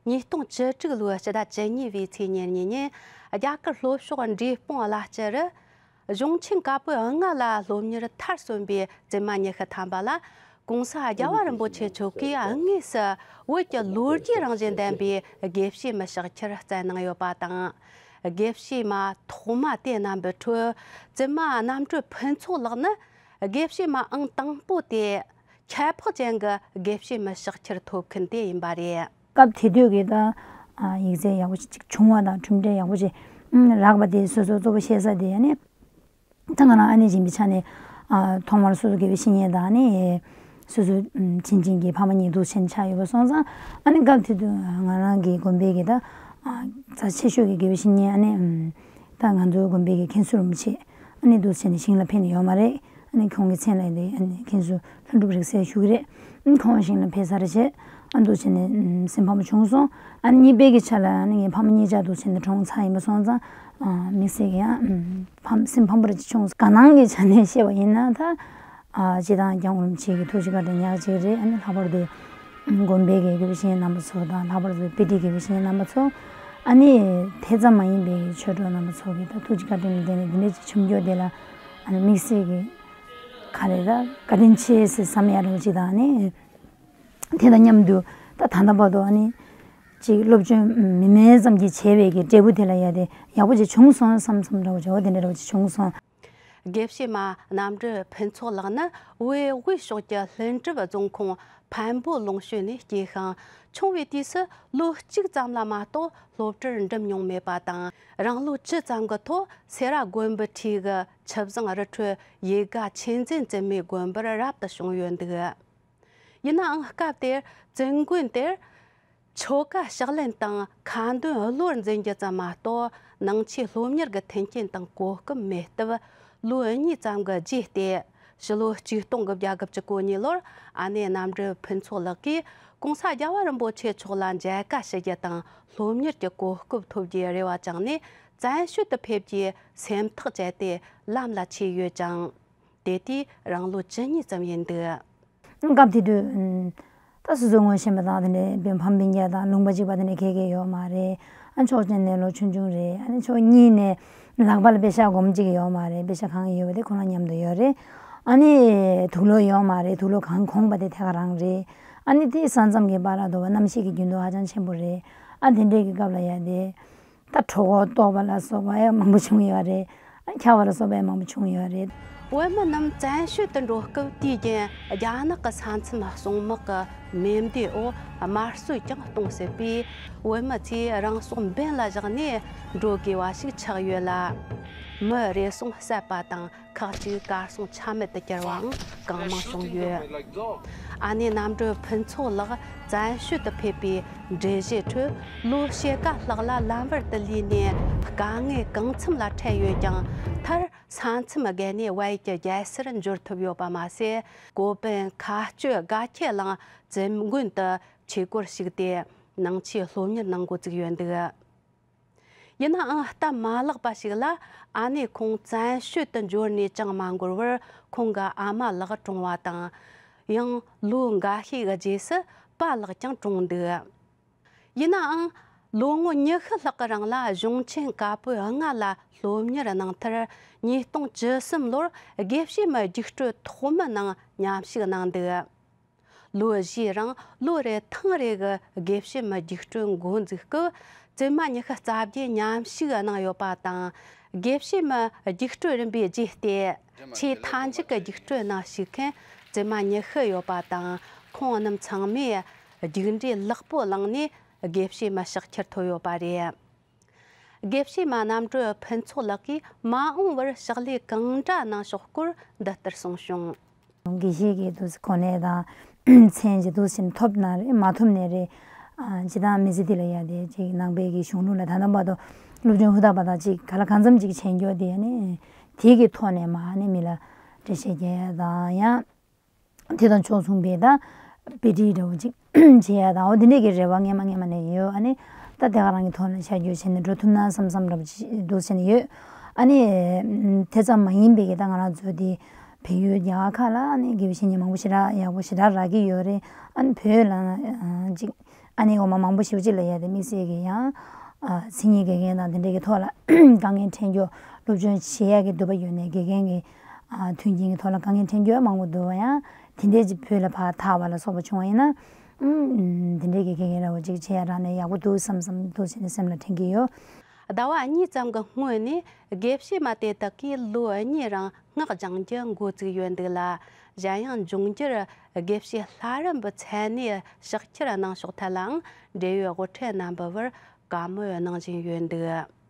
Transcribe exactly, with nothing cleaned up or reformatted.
ཉིས་སྟོང་བཅུ་དྲུག་ལོའི་སྤྱི་ཟླ་བཅུ་གཉིས་པའི་ཚེས་ཉེར་གཉིས་ཉིན། རྒྱ་གར་ལྷོ་ཕྱོགས་འབྲས་སྤུངས་གླ་སྤྱི་རུ། གཞུང་ཆེན་བཀའ་པོད་ལྔ་ལ་སློབ་གཉེར་མཐར་སོན་པའི་བཙུན་མ་ཉི་ཤུ་ཐམ་པ་ལ། ༸གོང་ས་རྒྱལ་བ་རིན་པོ་ཆེ་མཆོག་གིས་དངོས་སུ་བོད་ཀྱི་ལོ་རྒྱུས་རང་བཞིན་ལྡན་པའི་དགེ་བཤེས་མི་ཕྱག་འཁྱེར་བསྩལ་གནང་ཡོད་པ་དང་། དགེ་བཤེས་མ་ཐོག་མ་དེ་རྣམ་པའི་ཁྲོད། བཙུན་མ་རྣམ་གྲོལ་ཕུན་ཚོགས་ལགས་ནི་དགེ་བཤེས་མ་ཨང་དང་པོ་དེ། ཁྱད་འཕགས་ཅན་གྱི་དགེ་བཤེས་མི་ཕྱག་འཁྱེར་ཐོབ་མཁན་དེ་ཡིན་པ་རེད། སྐབས་དེ་དུས་ཀྱི་ད་ཡིག་ཚད་ཡག་པོ་ཅིག་བྱུང་བ་དང་གྲུབ་འབྲས་ཡག་པོ་ཅིག་རག་པ་དེ་སོ་སོ་གཙོ་བོ་ཤེས་ས་དེ་ནི། ད་ང་རང་ཨ་ནེ་སྦྱིན་པའི་ཆ་ནས་ཐོག་མར་སོ་སོ་དགེ་བའི་བཤེས་གཉེན་དང་ནི། སོ་སོ་བྱིན་ཅན་གྱི་ཕ་མ་གཉིས་འདུག་ཆེན་ཆགས་ཡོད་པ་སོང་ཙང་། ཨ་ནི་སྐབས་དེ་དུས་ང་རང་གི་དགོན་པའི་གི་ད་རྩ་ཆེ་ཤོས་ཀྱི་དགེ་བའི་བཤེས་གཉེན་ཨ་ནི། ད་ང་ཚོའི་དགོན་པའི་གི་མཁན་ཟུར་རིན་པོ་ཆེ་ཨ་ནི་འདུག་ཆེན་ནས་ཞིང་ལ་ཕེབས་ནས་ཡོད་མ་རེད། ཨ་ནི་ཁོང་གི་མཚན་ལ་དེ་ཨ་ནི་མཁན་ཟུར་ལྷུན་གྲུབ་རིག་གསལ་ཞུ་གི་རེད། ཨ་ནི་ཁོང་ཞིང་ལ་ཕེབས་ཚར་རྗེས་ཨ་འདུག་ཆེན་ནས་སེམས་ཕམ་པོ་བྱུང་སོང་། ཨ་ནི་གཉིས་པའི་གི་ཆ་ལ་ཨ་ནི་ངའི་ཕ་མ་གཉིས་ཆ་འདུག་ཆེན་ནས་གྲོངས་ཚར་ཡིན་པ་སོང་ཙང་། དམིགས་བསལ་གྱི་ཡང་ཕམ་སེམས་ཕམ་པོ་རེ་ཅིག་བྱུང་སོང་། དགའ་སྣང་གི་ཆ་ནས་བཤད་པ་ཡིན་ན་ད། སྤྱི་བཏང་སྐྱབས་མགོན་རིན་པོ་ཆེ་གི་ཐུགས་རྗེ་བཀའ་དྲིན་ཉག་གཅིག་རེད། ཨ་ནི་ལྷག་པར་དུ་དགོན་པའི་གི་དགེ་བའི་བཤེས་གཉེན་རྣམ་པ་ཚོ་དང་། ལྷག་པར་དུ་དཔེ་ཁྲིད་དགེ་བའི་བཤེས་གཉེན་རྣམ་པ་ཚོ། ཨ་ནི་དེ་ཙམ་མ་ཡིན་པའི་ཆོས་གྲོགས་རྣམ་པ་ཚོ་གི་ད་ཐུགས་རྗེ་བཀའ་དྲིན་ལ་བརྟེན་ནས་འདི་འདྲའི་ཅིག་བྱུང་རྒྱུ་དེ་ལ་ཨ་ནི་དམིགས་བསལ་གྱི་ག་རེ་ད་བཀའ་དྲིན་ཆེ་ཟེར་བསམ་ཡ་རོ་ཅིག་དང་ནི། དེ་དང་མཉམ་དུ་ད་ད་ལྟ་བར་དུ་ཨ་ནི་ཅིག་སློབ་སྦྱོང་མི་དམན་ཙམ་གྱིས་བྱས་པའི་གི་འབྲས་བུ་དེ་ལ་ཡ་དེ་ཡག་པོ་ཅིག་བྱུང་སོང་བསམ་བསམ་འདྲ་བོ་ཅིག་འོ་དེ་འདྲ་འདྲ་བོ་ཅིག་བྱུང་སོང་། དགེ་བཤེས་མ་རྣམ་གྲོལ་ཕུན་ཚོགས་ལགས་ནི་བོད་དབུས་ཕྱོགས་ཀྱི་ལྷུན་གྲུབ་རྫོང་ཁོངས་འཕན་པོ་ལུང་ཤོད་ནས་སྐྱེས་ཤིང་། ཆུང་བའི་དུས་སུ་ལོ་གཅིག་ཙམ་ལ་མ་གཏོགས་སློབ་གྲྭར་འགྲིམས་མྱོང་མེད་པ་དང་། རང་ལོ་བཅུ་ཙམ་གྱི་ཐོག་སེ་ར་དགོན་པའི་འཁྲིས་ཀྱི་ཆུ་བཟང་རི་ཁྲོད་ཡིད་དགའ་ཆོས་འཛིན་བཙུན་མའི་དགོན་པར་རབ་ཏུ་བྱུང་ཡོད་འདུག། ཡིན་ནའང་སྐབས་དེར་བཙུན་དགོན་དེར་ཆོ་ག་ཕྱག་ལེན་དང་ཁ་འདོན་བློར་འཛིན་རྒྱུ་ཙམ་མ་གཏོགས། ནང་ཆོས་སློབ་གཉེར་གྱི་མཐུན་རྐྱེན་དང་གོ་སྐབས་མེད་སྟབས། ལོ་གཉིས་ཙམ་གྱི་རྗེས་ཏེ། ཕྱི་ལོ་ཆིག་སྟོང་དགུ་བརྒྱ་དགུ་བཅུ་གོ་གཉིས་ལོར་ཨ་ནེ་རྣམ་གྲོལ་ཕུན་ཚོགས་ལགས་ཀྱིས་༸གོང་ས་རྒྱལ་བ་རིན་པོ་ཆེ་མཆོག་ལ་མཇལ་ཁ་ཞུ་རྒྱུ་དང་། སློབ་གཉེར་གྱི་གོ་སྐབས་ཐོབ་རྒྱུའི་རེ་བ་བཅངས་ནས། བཙན་བྱོལ་དུ་ཕེབས་རྒྱུའི་སེམས་ཐག་བཅད་དེ་ལམ་ལ་ཆས་ཡོད་ཅིང་། དེ་དུས་རང་ལོ་བཅུ་གཉིས་ཙམ་ཡིན་འདུག། སྐབས་དེ་དུས་ད་སོ་སོ་ངོ་ཤེས་པ་དང་། དེ་ནས་བོད་ཕམ་སྤུན་ཀྱག་དང་ལུང་པ་གཅིག་པ་དེ་འདྲ་ག་གེ་ཡོད་མ་རེད། ཨ་ཕྱོགས་གཅིག་ནས་ལོ་ཆུང་ཆུང་རེད། ཨ་ནི་ཕྱོགས་གཉིས་ནས་ལག་པ་ལ་པེ་ཤག་སྒོར་མོ་གཅིག་ཡོད་མ་རེད། པེ་ཤག་གང་ཡོད་པ་དེ་ཁོ་རང་མཉམ་དུ་ཡོད་རེད། ཨ་ནི་དུག་ལོག་ཡོད་མ་རེད། དུག་ལོག་གང་གོན་པ་དེ་དེ་ག་རང་རེད། ཨ་ནི་དེ་ས་མཚམས་ཀྱི་བར་ལ་དོ་བ་གནམ་གཤིས་ཀྱི་འགྱུར་ལྡོག་ཧ་ཅང་ཆེན་པོ་རེད། ཨ་དེ་འདྲའི་གི་སྐབས་ལ་ཡ་དེ། ད་གྲོད་ཁོག་ལྟོགས་པ་ལ་སོགས་པ་ཡང་མང་པོ་བྱུང་ཡོད་རེད། ཨ་འཁྱག་པ་ལ་སོགས་པ་ཡང་མང་པོ་བྱུང་ཡོད་རེད། བོད་མི་རྣམས་བཙན་བྱོལ་དུ་འགྲོ་སྐབས། དུས་རྒྱུན་རྒྱ་ནག་གི་ས་མཚམས་སྲུང་དམག་གི་མེ་མདའི་འོག་དམར་གསོད་ཀྱང་གཏོང་སྲིད་པས། བོད་མི་ཚོས་རང་སྲོག་འབེན་ལ་བཞག་ནས་འགྲོ་དགོས་པ་ཞིག་ཆགས་ཡོད་ལ། མི་རེ་ཟུང་བསད་པ་དང་། ཁག་ཅིག་གར་སོང་ཆ་མེད་དུ་གྱུར་བའང་གང་མང་བྱུང་ཡོད། ཨ་ནེ་རྣམ་གྲོལ་ཕུན་ཚོགས་ལགས་བཙན་བྱོལ་དུ་ཕེབས་པའི་འགྲུལ་བཞུད་ཁྲོད། ལོ་ཕྱེད་ཀ་ལྷག་ལ་ལམ་བར་དུ་ལུས་ནས་དཀའ་ངལ་གང་འཚམ་ལ་འཕྲད་ཡོད་ཀྱང་། མཐར་ས་མཚམས་བརྒལ་ནས་བལ་ཡུལ་གྱི་རྒྱལ་སར་འབྱོར་ཐུབ་ཡོད་པ་མ་ཟད། ཀོ་པན་མཁའ་སྤྱོད་དགའ་ཁྱད་གླིང་བཙུན་དགོན་དུ་ཆོས་སྒོར་ཞུགས་ཏེ། ནང་ཆོས་སློབ་གཉེར་གནང་འགོ་བཙུགས་ཡོད་འདུག། ཡིན་ནའང་སྟབས་མ་ལེགས་པ་ཞིག་ལ། ཨ་ནེ་ཁོང་བཙན་བྱོལ་དུ་འབྱོར་ནས་ཅང་མ་འགོར་བར། ཁོང་གི་ཨ་མ་ལགས་གྲོངས་པ་དང་། ཡང་ལོ་འགའ་ཤས་ཀྱི་རྗེས་སུ་པཱ་ལགས་ཀྱང་གྲོངས་འདུག། ཡིན་ནའང་ལོ་ངོ་ཉི་ཤུ་ལྷག་གི་རིང་ལ་གཞུང་ཆེན་བཀའ་པོད་ལྔ་ལ་སློབ་གཉེར་གནང་མཐར། ཉིས་སྟོང་བཅུ་གསུམ་ལོར་དགེ་བཤེས་མི་རྒྱུགས་སྤྲོད་ཐོག་མའི་ནང་མཉམ་ཞུགས་གནང་འདུག། ལོ་བཞིའི་རིང་ལོ་རེ་ཐེངས་རེ་གི་དགེ་བཤེས་མི་རྒྱུགས་སྤྲོད་འགོ་འཛུགས་སྐབས། བཙུན་མ་ཉི་ཤུ་རྩ་བརྒྱད་མཉམ་ཞུགས་གནང་ཡོད་པ་དང་། དགེ་བཤེས་མི་རྒྱུགས་སྤྲོད་རིམ་པའི་རྗེས་ཏེ། ཆེས་མཐའ་མཇུག་གི་རྒྱུགས་སྤྲོད་ནང་ཞུགས་མཁན་བཙུན་མ་ཉི་ཤུ་ཡོད་པ་དང་། ཁོང་རྣམས་ཚང་མས་རྒྱུགས་འབྲས་ལེགས་པོ་བླངས་ནས་དགེ་བཤེས་མི་ཕྱག་འཁྱེར་ཐོབ་ཡོད་པ་རེད། དགེ་བཤེས་མ་རྣམ་གྲོལ་ཕུན་ཚོགས་ལགས་ཀྱིས་མ་འོངས་པར་ཕྱག་ལས་གང་འདྲ་གནང་ཕྱོགས་སྐོར་འདི་ལྟར་གསུངས་བྱུང་། དགེ་བཤེས་ཀྱི་འདུག་སེ་གོ་གནས་དང་མཚན་ཅིག་འདུག་སེ་ཐོབ་ན་རེད། མ་ཐོབ་ནའི་རེད། ཨ་སྤྱིར་བཏང་མི་ཚེ་འདི་ལ་ཡ་དེ་ཅིག་ནང་པའི་གི་གཞུང་ལུགས་ལ་ད་ལྟ་བར་དུ་སློབ་སྦྱོང་ཧུར་ཐག་པ་དང་ཅིག་ག་ལ་གང་འཚམ་ཅིག་བྱེད་རྒྱུ་དེ་ནི་དེ་གི་ཐོག་ནས་མ་ནི་མི་ལ་འགྲེལ་བཤད་རྒྱག་ཡ་དང་ཡང་། དེ་དང་ཕྱོགས་མཚུངས་པའི་ད་དཔེ་ཁྲིད་འདྲ་བོ་ཅིག་བྱེད་ཡ་དང་། འོ་དེ་འདྲས་ཀྱི་རེ་བ་སྔས་མ་སྔས་མ་ནས་ཡོད། ཨ་ནི་ད་དེ་ག་རང་གི་ཐོག་ནས་ཆ་རྒྱུས་བྱས་ནས་འགྲོ་ཐུབ་ན་བསམ་བསམ་འདྲ་བོ་ཅིག་འདུག་བྱས་ནས་ཡོད། ཨ་ནི་དེ་ཙམ་མ་ཡིན་པའི་གི་ད་ང་རང་ཚོ་དེ་བལ་ཡུལ་རྒྱ་གར་ཁག་ལ་ཨ་ནི་དགེ་བའི་བཤེས་གཉེན་མང་པོ་ཞེ་དྲག་ཡག་པོ་ཞེ་དྲག་རག་གི་ཡོད་རེད། ཨ་ནི་བོད་ལ་ཅིག་ ཨ་ནི་འོ་མ་མང་པོ་ཞེ་པོ་ཅིག་ལ་ཡ་དེ་དམིགས་བསལ་གྱི་ཡང་མཚན་ཉིད་དགེ་རྒན་དང་དེ་འདྲས་ཀྱི་ཐོག་ལ་དཀའ་ངལ་འཕྲད་རྒྱུ། སློབ་སྦྱོང་བྱེད་ཡག་གི་འདོད་པ་ཡོད་ནའི་དགེ་རྒན་གྱི་མཐུན་རྐྱེན་གྱི་ཐོག་ལ་དཀའ་ངལ་འཕྲད་རྒྱུ་མང་པོ་འདུག་པ། ཡང་དེ་འདྲས་ཀྱི་བོད་ལ་ཕར་ཐར་བ་ལ་སོགས་པ་བྱུང་བ་ཡིན་ན། ཨུམ། དེ་འདྲས་ཀྱི་དགེ་རྒན་འདྲ་བོ་ཅིག་བྱེད་ཡག་རག་ནའི་ཡག་པོ་འདུག་བསམ་བསམ་འདུག་བྱས་ནས་སེམས་ལ་དྲན་གྱི་ཡོད། ཟླ་བ་གཉིས་ཙམ་གྱི་སྔོན་ནས་དགེ་བཤེས་མ་དེ་དག་གིས་ལོ་གཉིས་རིང་སྔགས་སྦྱང་རྒྱུ་འགོ་བཙུགས་ཡོད་འདུག་ལ། གཞན་ཡང་འབྱུང་འགྱུར་དགེ་བཤེས་ལྷ་རམས་པའི་མཚན་གནས་ཕྱག་འཁྱེར་གནང་ཕྱོགས་ཐད་ལའང་འབྲེལ་ཡོད་དབུ་ཁྲིད་རྣམ་པའི་བར་བཀའ་མོལ་གནང་བཞིན་ཡོད་འདུག།